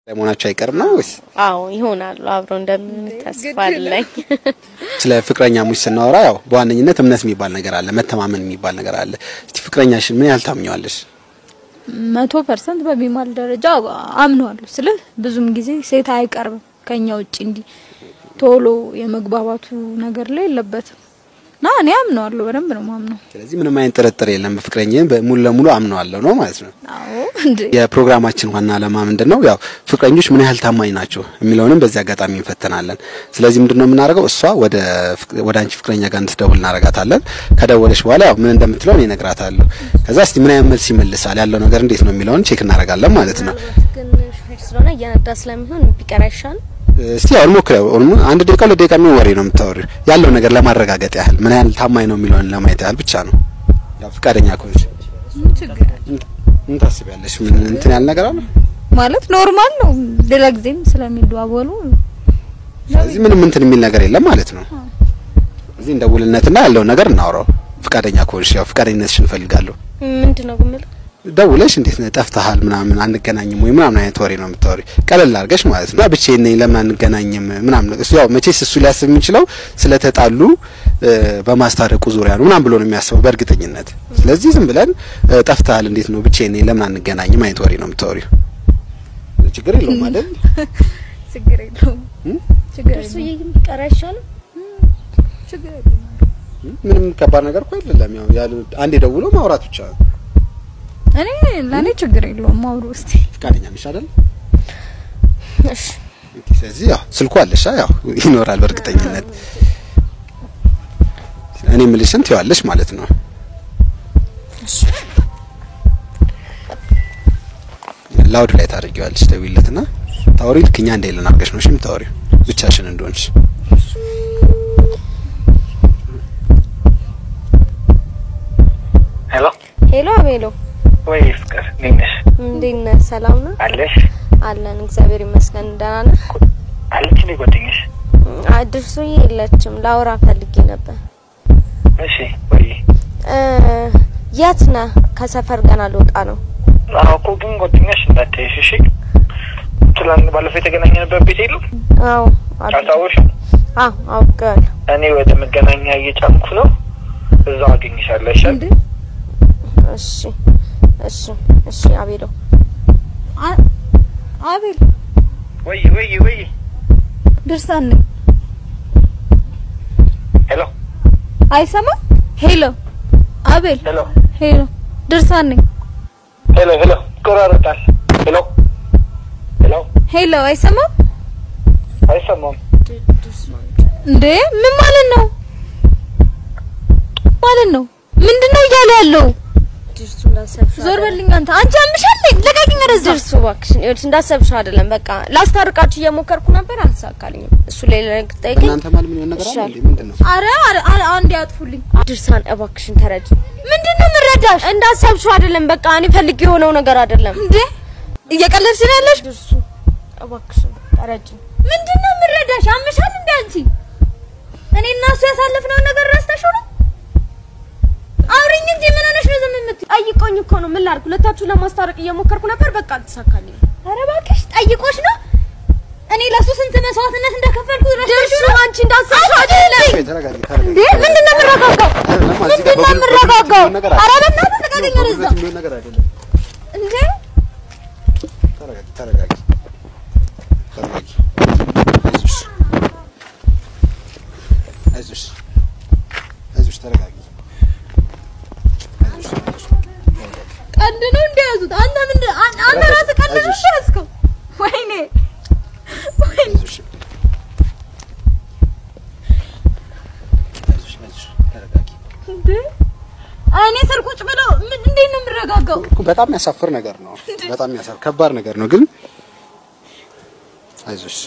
መሆናቸው አይቀርም ነው ወይስ? አዎ ይሆናሉ፣ አብሮ እንደምን ተስፋ አለኝ። ስለ ፍቅረኛሞች ስናወራ ያው በዋነኝነት እምነት የሚባል ነገር አለ፣ መተማመን የሚባል ነገር አለ። እስቲ ፍቅረኛሽን ምን ያህል ታምኘዋለሽ? 100% በሚባል ደረጃ አምነዋለሁ። ስለ ብዙም ጊዜ ሴት አይቀርብም ከኛ ውጭ እንዲህ ቶሎ የመግባባቱ ነገር ላይ የለበትም እና እኔ አምነዋለሁ፣ በደንብ ነው የማምነው። ስለዚህ ምንም አይነት ጥርጥር የለም፣ በፍቅረኛዬ ሙሉ ለሙሉ አምነዋለሁ ነው ማለት ነው። አዎ እንዴ። የፕሮግራማችን ዋና ዓላማ ምንድነው? ያው ፍቅረኞች ምን ያህል ታማኝ ናቸው የሚለውንም በዚህ አጋጣሚ እንፈተናለን። ስለዚህ ምንድነው የምናደርገው? እሷ ወደ አንቺ ፍቅረኛ ጋር እንድትደውል እናደርጋታለን። ከደወለች በኋላ ያው ምን እንደምትለው እኔ እነግራታለሁ። ከዛ እስቲ ምን አይነት መልስ ይመልሳል ያለው ነገር እንዴት ነው የሚለውን check እናደርጋለን ማለት ነው። ግን ሹፌር ስለሆነ እየነዳ ስለሚሆን ቢቀር አይሻልም? እስቲ ያው እንሞክረው። አንድ ደቂቃ ሁለት ደቂቃ የሚሆን ወሬ ነው የምታወሪው፣ ያለው ነገር ለማረጋገጥ ያህል ምን ያህል ታማኝ ነው የሚለውን ለማየት ያህል ብቻ ነው። ያው ፍቃደኛ ከሆንሽ ምን ታስቢያለሽ? ምን እንትን ያለ ነገር አለ ማለት normal ነው፣ ሌላ ጊዜም ስለሚደዋወሉ። ስለዚህ ምንም እንትን የሚል ነገር የለም ማለት ነው። እዚህ እንደውልነትና ያለውን ነገር እናውራው። ፍቃደኛ ከሆንሽ ያው ፍቃደኝነትሽን እፈልጋለሁ። ምንድነው ግን የምልህ? ደውለሽ እንዴት ነህ ጠፍተሃል ምናምን አንገናኝም ወይ ምናምን አይነት ወሬ ነው የምታወሪው፣ ቀለል አድርገሽ ማለት ነው። ብቻዬን ነኝ ለምን አንገናኝም ምናምን። እሱ ያው መቼስ እሱ ሊያስብ የሚችለው ስለተጣሉ በማስታረቁ ዙሪያ ነው ምናምን ብሎ ነው የሚያስበው በእርግጠኝነት። ስለዚህ ዝም ብለን ጠፍተሃል እንዴት ነው ብቻዬን ነኝ ለምን አንገናኝም አይነት ወሬ ነው የምታወሪው። ችግር የለውም አይደል? ችግር የለውም። ችግር እርሱ ግን ቢቀር አይሻልም? ችግር የለውም። ምንም ከባድ ነገር እኮ አይደለም። ያው አንዴ ደውሎ ማውራት ብቻ ነው። እኔ ለኔ ችግር የለውም። አውሩ እስቲ። ፍቃደኛ ነሽ አይደል? እሺ። ስለዚህ ያው ስልኩ አለሽ፣ ያው ይኖራል በእርግጠኝነት። እኔ የምልሽን ትይዋለሽ ማለት ነው። እሺ። loud ላይ ታደርጊዋለሽ። ደውይለትና ታወሪ። ልክ እኛ እንደሌለን አድርገሽ ነው እሺ የምታወሪው፣ ብቻሽን እንደሆንሽ። Hello Hello አቤሎ። ወይ ፍቅር እንዴት ነሽ? እንዴት ነህ? ሰላም ነው አለሽ? አለን፣ እግዚአብሔር ይመስገን። ደህና ነህ? አለች እንዴ ጓደኛሽ? ድርሱዬ የለችም። ላውራ ፈልጌ ነበር። እሺ ወይ የት ነህ? ከሰፈር ገና ልወጣ ነው። አዎ እኮ ግን ጓደኛሽ እንዳታይሽ እሺ። ትላንት ባለፈው የተገናኘንበት ቤት የለም? አዎ አልታወሽም? አዎ አውቄዋለሁ። እኔ ወደ መገናኛ እየጫንኩ ነው፣ እዛው አገኝሻለሁ። እሺ እሺ እሺ እሺ። አቤሎ አቤል ወይ ወይ ወይ ድርሳን ነኝ። Hello አይሰማም? Hello አቤል። Hello Hello ድርሳን ነኝ። Hello hello ይቆራረጣል። Hello hello Hello አይሰማም? አይሰማም እንዴ ምን ማለት ነው? ማለት ነው ምንድነው እያለ ያለው? ድርሱ እንዳሰብሽው ዞር በልኝ አንተ። አንቺ አምሻለኝ፣ ለቀቂኝ። ወደዛ ድርሱ እባክሽን፣ ይኸውልሽ እንዳሰብሽው አይደለም። በቃ ላስታርቃችሁ እየሞከርኩ ነበር፣ አልተሳካልኝም። እሱ ሌላ ነገር ጠይቀኝ። እናንተ ማለት ምን የሆነ ነገር አለ እንዴ? ምንድነው? አረ አረ አንዴ አጥፉልኝ። ድርሳን እባክሽን ተረጂ። ምንድነው የምረዳሽ? እንዳሰብሽው አይደለም። በቃ እኔ ፈልጌ የሆነው ነገር አይደለም። እንዴ እየቀለድሽ ነው ያለሽ? ድርሱ እባክሽን ተረጂ። ምንድነው የምረዳሽ? አምሻል እንዴ አንቺ? እኔ እና እሱ ያሳለፍነውን ነገር ረስተሽው ነው? አውሪኝ እንጂ ምን ሆነሽ ነው ዝም የምትይው? ጠይቆኝ እኮ ነው። ምን ላድርግ? ሁለታችሁን ለማስታረቅ እየሞከርኩ ነበር፣ በቃ አልተሳካልኝም። ኧረ እባክሽ ጠይቆሽ ነው? እኔ ለሱ ስንት መስዋዕትነት እንደከፈልኩ ረስተሽው ነው? አንቺ እንዳሰብሽው አይደለም። ተረጋጊ ተረጋጊ። እንዴ ምንድን ነው የምረጋጋው? ምንድን ነው የምረጋጋው? ኧረ በእናትህ ልቀቀኝ ወደዛ። የሚሆን ነገር አይደለም። እንዴ ተረጋጊ ተረጋጊ ተረጋጊ። አይዞሽ አይዞሽ አይዞሽ ተረጋጊ። አይዞሽ አይዞሽ ቀልድ ነው እንደያዙት። አንተ ምንድን አንተ ራስህ ቀልድ ነው እንደያዝከው? ወይኔ ወይኔ አይዞሽ አይዞሽ አይዞሽ ተረጋጊ። እንዴ እኔ ስር ቁጭ ብለው ምን እንዴት ነው የምረጋጋው? እኮ በጣም የሚያሳፍር ነገር ነው። በጣም የሚያሳፍር ከባድ ነገር ነው። ግን አይዞሽ